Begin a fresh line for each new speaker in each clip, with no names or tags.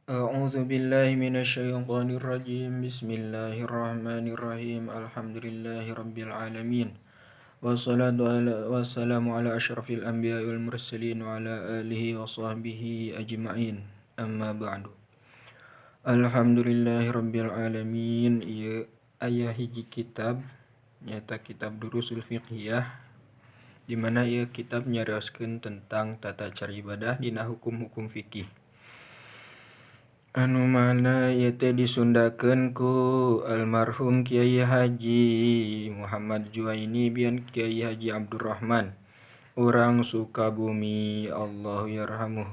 A'udzu billahi minasyaitonir rajim. Bismillahirrahmanirrahim. Alhamdulillahirabbil alamin. Wassalatu ala wassalamu ala asyrafil anbiya'i wal mursalin wa ala alihi wa sahbihi ajma'in. Amma ba'du. Alhamdulillahirabbil alamin. Ieu aya hiji kitab nyaeta kitab Durusul Fiqhiyah, di mana ieu kitab nyarioskeun tentang tata cara ibadah dina hukum-hukum fikih. Anu mana ieu teh disundakeun ku almarhum Kiai Haji Muhammad Juwaini bin Kiai Haji Abdurrahman, urang Sukabumi, Allahu yarhamuh.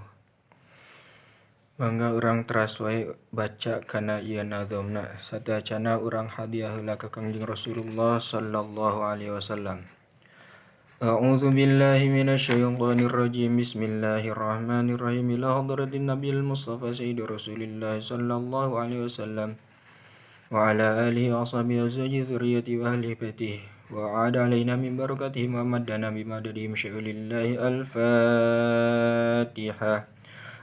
Mangga urang teras wae baca kana ieu nazamna. Sateuacanna urang hadiah heula ka Kangjeng Rasulullah sallallahu alaihi wasallam. A'udzu billahi minasyaitonir rajim. Bismillahirrahmanirrahim. Ila hadratin Nabiyil Mustafa Sayyidi Rasulillah sallallahu alaihi wasallam wa ala alihi wa ashabihi wa azwajihi dzurriyyati wa ahli baitihi wa a'ada alaina min barakatihi wa maddana bimadadihim syu'lillahi. Al-Fatihah.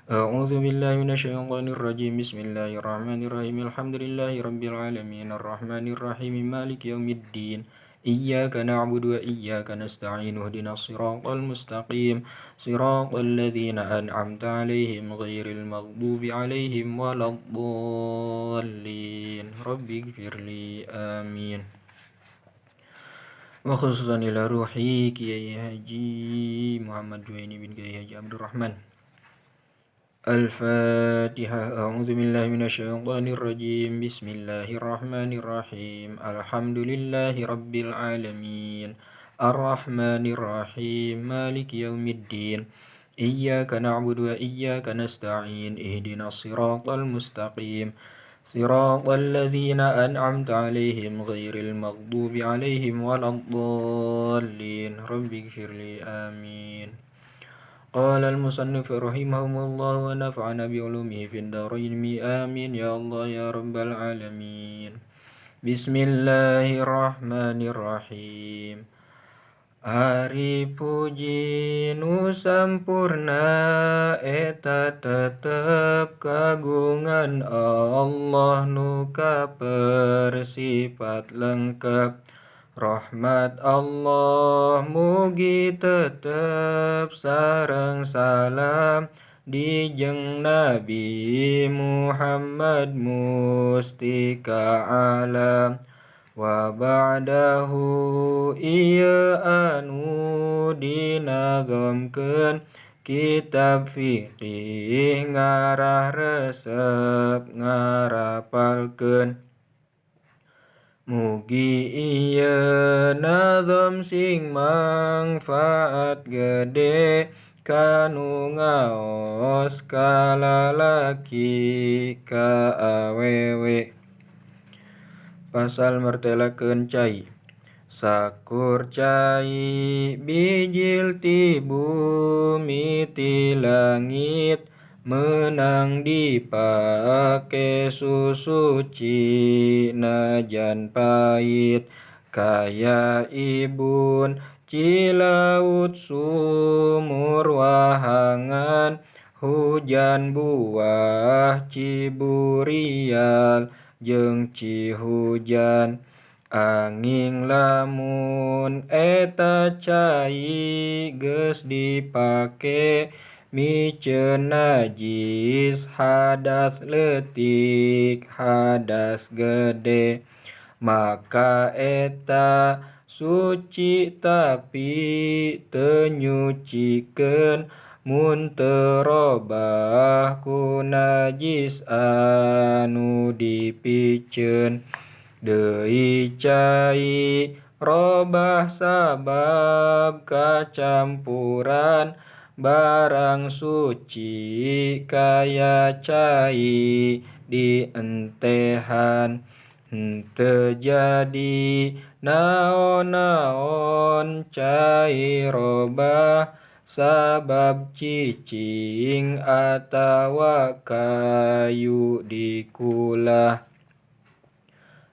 A'udzu billahi minasyaitonir rajim. Bismillahirrahmanirrahim. Alhamdulillahi rabbil alamin arrahmanir rahim maliki yaumiddin. Iyyaka na'budu wa iyyaka nasta'in ihdinas siratal mustaqim siratal ladzina an'amta 'alaihim ghairil maghdubi 'alaihim waladdallin. Rabbighfirli, amin. Wa khususan ila ruhi Kiai Haji Muhammad Juwaini bin Kiai Haji Abdurrahman. Al-Fatihah. A'udzu billahi minasyaitonir rajim. Bismillahirrahmanirrahim. Alhamdulillahi rabbil alamin. Arrahmanir rahim. Maliki yaumiddin. Iyyaka na'budu wa iyyaka nasta'in. Ihdinas siratal mustaqim. Siratal ladzina an'amta 'alaihim ghairil maghdubi 'alaihim waladdallin. Rabbighfirli, amin. Qala al-musannif rahimahumullah wa nafa'ana bi ulumihi fid dharain, amin ya Allah ya rabbal alamin. Bismillahirrahmanirrahim. Ari puji nu sampurna eta tetep kagungan Allah nu kapersifat lengkap. Rahmat Allah mugi tetep sareng salam dijeng Nabi Muhammad mustika alam. Wa ba'dahu ieu anu dinazamkeun kitab fikih ngarah resep ngarapalkeun. Mugi ieu nazam sing mangfaat gede kanu ngaos ka lalaki ka awewe. Pasal mertelakeun cai. Sakur cai bijil ti bumi ti langit menang dipake susuci najan pahit. Kaya ibun cilaut sumur wahangan hujan buah ciburial jeung cihujan. Angin lamun eta cai geus dipake miceun najis hadas leutik hadas gede. Maka eta suci tapi teu nyucikeun mun teu robah ku najis anu dipiceun. Deui cai robah sabab kacampuran barang suci kaya cai dientehan. Henteu jadi naon-naon cai robah sabab cicing atawa kayu dikulah.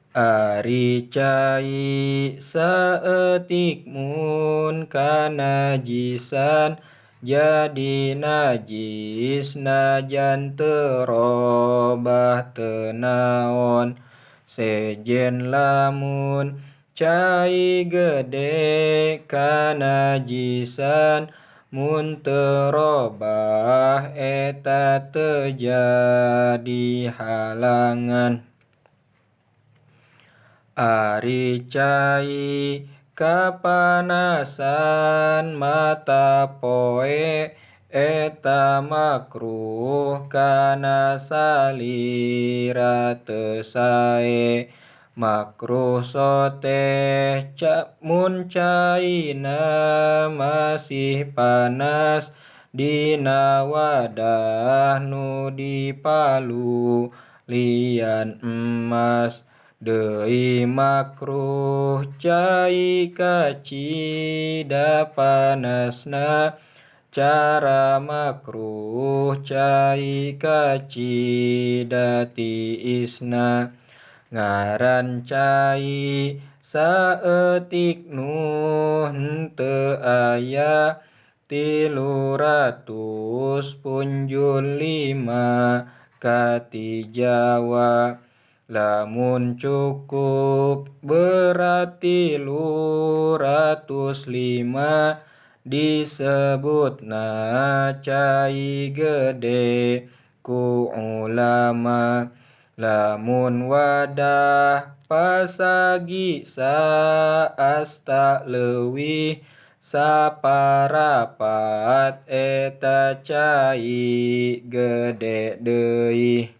Ari cai saeutik mun kanajisan Jadi najis najan teu robah teu naon. Sejen lamun cai gede kanajisan mun teu robah eta teu jadi halangan. Ari cai kapanasan mata poe eta makruh kana salira teu sae. Makruh soteh mun caina masih panas dina wadah nu dipalulian emas. Deui makruh cai kacida panasna cara makruh cai kacida tiisna. Ngaran cai saeutik nu henteu aya 325 ka ti Jawa. Lamun cukup berat 305 disebutna cai gede ku ulama. Lamun wadah pasagi saasta leuwih saparapat eta cai gede deui.